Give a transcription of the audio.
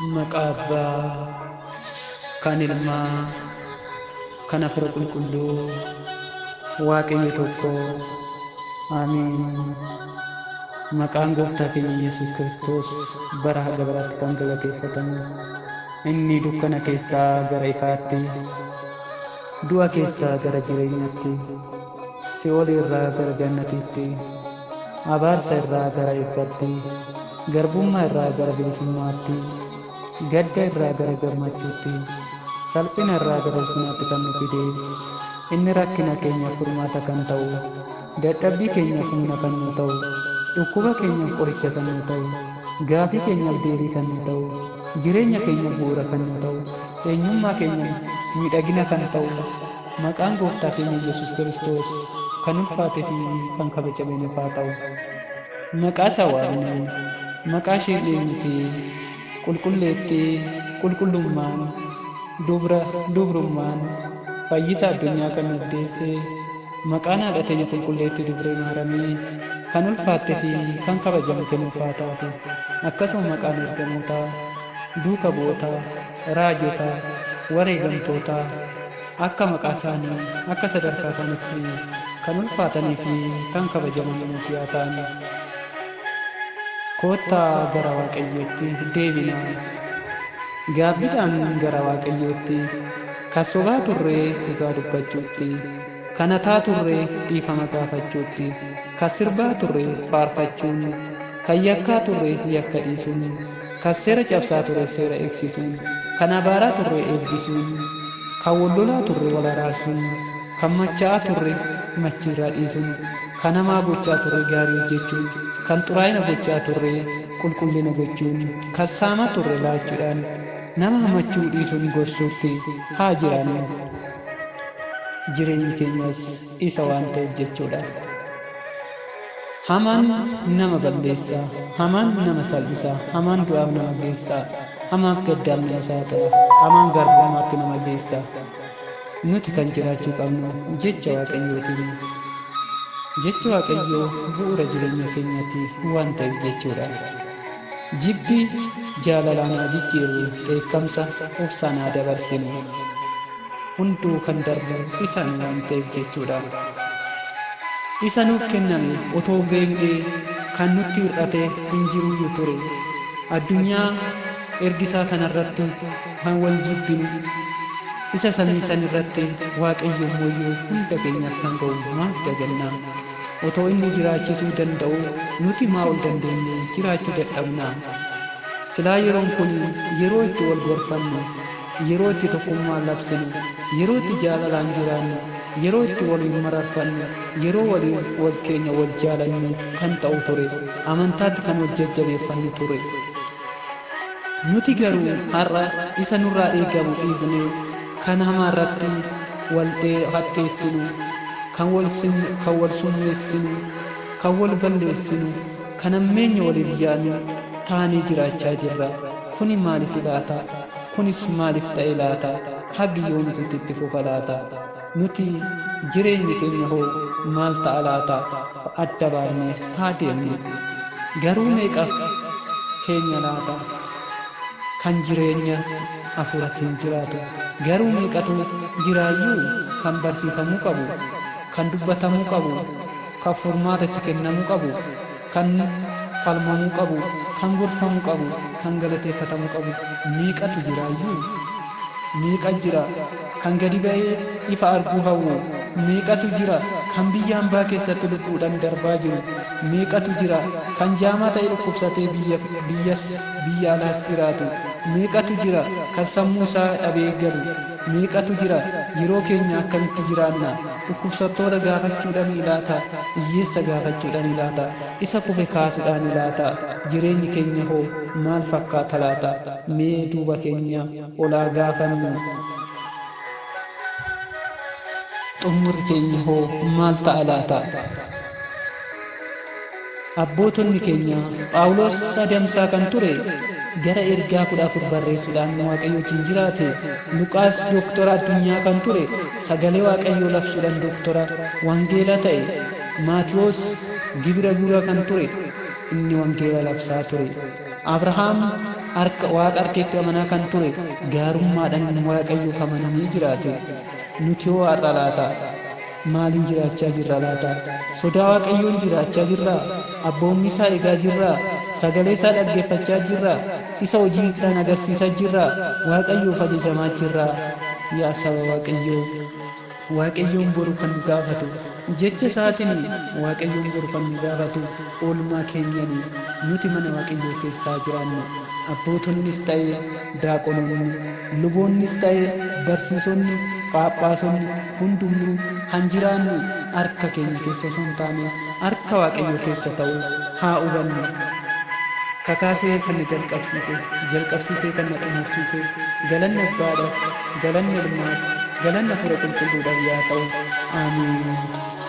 Maqaa Abbaa, kan Ilmaa, kan Hafuura Qulqulluu, Waaqayyo tokko. Ameen. Maqaan Gooftaa keenya Yesuus Kiristoos bara haga baraatti kan galateeffatamu, inni dukkana keessaa gara ifaatti, du'a keessaa gara jireenyaatti, si'ool irraa gara gannatiitti, abaarsa irraa gara eebbatti, garbummaa irraa gara bilisummaatti, gadda irraa gara gammachuutti, salphina irraa gara ulfinaatti kan nu fide, inni rakkina keenyaaf furmaata kan ta'u, dadhabbii keenyaaf humna kan nu ta'u, dhukkuba keenyaaf qoricha kan nu ta'u, gaafii keenyaaf deebii kan nu ta'u, jireenya keenyaaf bu'uura kan nu ta'u, eenyummaa keenya miidhagina kan ta'u, maqaan Gooftaa keenya Yesuus Kiristoos kan ulfaatee fi kan kabajame nuuf haa ta'u. Maqaa isaa waamnee, maqaa ishee eenyuti, qulqulleettii, qulqullummaan, dubra, dubrummaan, fayyisa addunyaa kan nuuf deesse, maqaan haadha teenya qulqulleettii Dubree Maaramii kan ulfaatte fi kan kabajamte nuuf haa taatu. Akkasuma maqaan ergamootaa, duuka bu'ootaa, raajotaa, wareegamtootaa akka maqaa isaanii akka sadarkaa isaaniitti kan ulfaatanii fi kan kabajaman nuuf haa ta'an. Koottaa gara Waaqayyootti deebinaa. Gaabbiidhaan gara Waaqayyootti, kan sobaa turree dhugaa dubbachuutti, kan hataa turree dhiifama gaafachuutti, kan sirbaa turre faarfachuun, kan yakkaa turre yakka dhiisuun, kan seera cabsaa turre seera eegsisuun, kan abaaraa turre eebbisuun, kan wal lolaa turre wal araarsuun, kan machaa'aa turre machiirraa dhiisuun, kan hamaa gochaa turre gaarii hojjechuun, kan xuraa'ina gochaa turre qulqullina gochuun, kan saamaa turre laachuudhaan, nama hamachuu dhiisuun gorsuutti haa jiraannu. Jireenyi keenyas isa waan ta'eef jechuudha. Hamaan nama balleessa, hamaan nama salphisa, hamaan du'aaf nama geessa, hamaaf gaddaaf nama saaxila, hamaan garbummaatti nama geessa. Nuti kan jiraachuu qabnu jecha Waaqayyootiin. Jechi Waaqayyoo bu'uura jireenya keenyaatti waan ta'eef jechuudha. Jibbi jaalalaan haa jijjiirru, dheekkamsa obsaan haa dabarsinu. Hunduu kan darbu isaan waan ta'eef jechuudha. Isa nuuf kenname otoo beeknee kan nutti hir'ate hin jiruyyuu ture. Addunyaa ergisaa kanarratti kan wal jibbinu, isa samii san irratti Waaqayyo immoo hunda keenyaaf kan ga'u maaf dagannaa? Otoo inni jiraachisuu danda'u nuti maa ol dandeenye jiraachuu dadhabnaa? Silaa yeroon kun yeroo itti wal gorfannu, yeroo itti tokkummaa labsinu, yeroo itti jaalalaan jiraannu, yeroo itti waliin mararfannu, yeroo waliin wal keenya wal jaalannu kan ta'u ture. Amantaatti kan wal jajjabeeffannu ture. Nuti garuu har'a isa nurraa eegamu dhiisnee kan hamaarratti wal hadheessinu, kan wal summeessinu, kan wal balleessinu, kan hammeenya waliif yaadnu taanee jiraachaa jirra. Kuni maaliif laata? Kunis maaliif ta'e laata? Hagi yoomtu itti fufa laata? Nuti jireenyi keenya hoo maal ta'a laata? Adda baafnee haa deemnu. Garuu meeqaaf keenya laata? Kan jireenya hafuuratiin jiraatu. Garuu meeqatu jiraayyuu kan barsiifamuu qabu, kan dubbatamuu qabu, kan furmaata itti kennamuu qabu, kan falmamuu qabu, kan gorfamuu qabu, kan galateeffatamuu qabu meeqatu jiraayyuu? Meeqa jira kan gadi ba'ee ifa arguu hawwu? Meeqatu jira kan biyya hambaa keessatti lubbuudhaan darbaa jiru? Meeqatu jira kan jaamaa ta'e dhukkubsatee biyya alaas jiraatu? Meeqatu jira kan sammuu isaa dhabee galu? Meeqatu jira yeroo keenya akkamitti jiraanna? Dhukkubsattoota gaafachuudhaan laata? Hiyyeessa gaafachuudhaan laata? Isa kufe kaasuudhaan laata? Jireenyi keenya hoo maal fakkaata laata? Mee duuba keenya olaa gaafannu. Xumurri keenya hoo maal ta'a laata? Abbootonni keenya Phaawulos adamsaa kan ture gara ergaa 14 barreessuudhaan Waaqayyo wajjin jiraate. Luqaas doktora addunyaa kan ture sagalee Waaqayyoo labsuudhaan doktora wangeelaa ta'e. Maatiyoos gibira guuraa kan ture inni wangeela labsaa ture. Abrahaam Harka Waaqa harkeetti amanaa kan ture, gaarummaadhaan Waaqayyoof amanamee jiraate. Nuti hoo har'a laata? Maaliin jiraachaa jirra laata? Sodaa Waaqayyoon jiraachaa jirraa? Abboommii isaa eegaa jirraa? Sagalee isaa dhaggeeffachaa jirraa? Isa hojiidhaan agarsiisaa jirraa? Waaqayyoof ajajamaa jirraa? Yaa saba Waaqayyoo, Waaqayyoon boru kan nu gaafatu jecha isaatiin, Waaqayyoon boru kan nu gaafatu oolmaa keenyani. Nuti mana Waaqayyoo keessaa jiraannu, abbootonnis ta'e daaqonoonni, luboonnis ta'e barsiisonni, phaaphaasonni hundumtuu han jiraannu harka keenya keessa osoo hin taane harka Waaqayyoo keessa ta'uu haa hubannu. Kakaasee kan na jalqabsiise, jalqabsiisee kan na xumursiise, galanni Abbaadhaaf, galanni Ilmaaf, galanni Hafuura Qulqulluudhaaf yaa ta'u. Aamiin.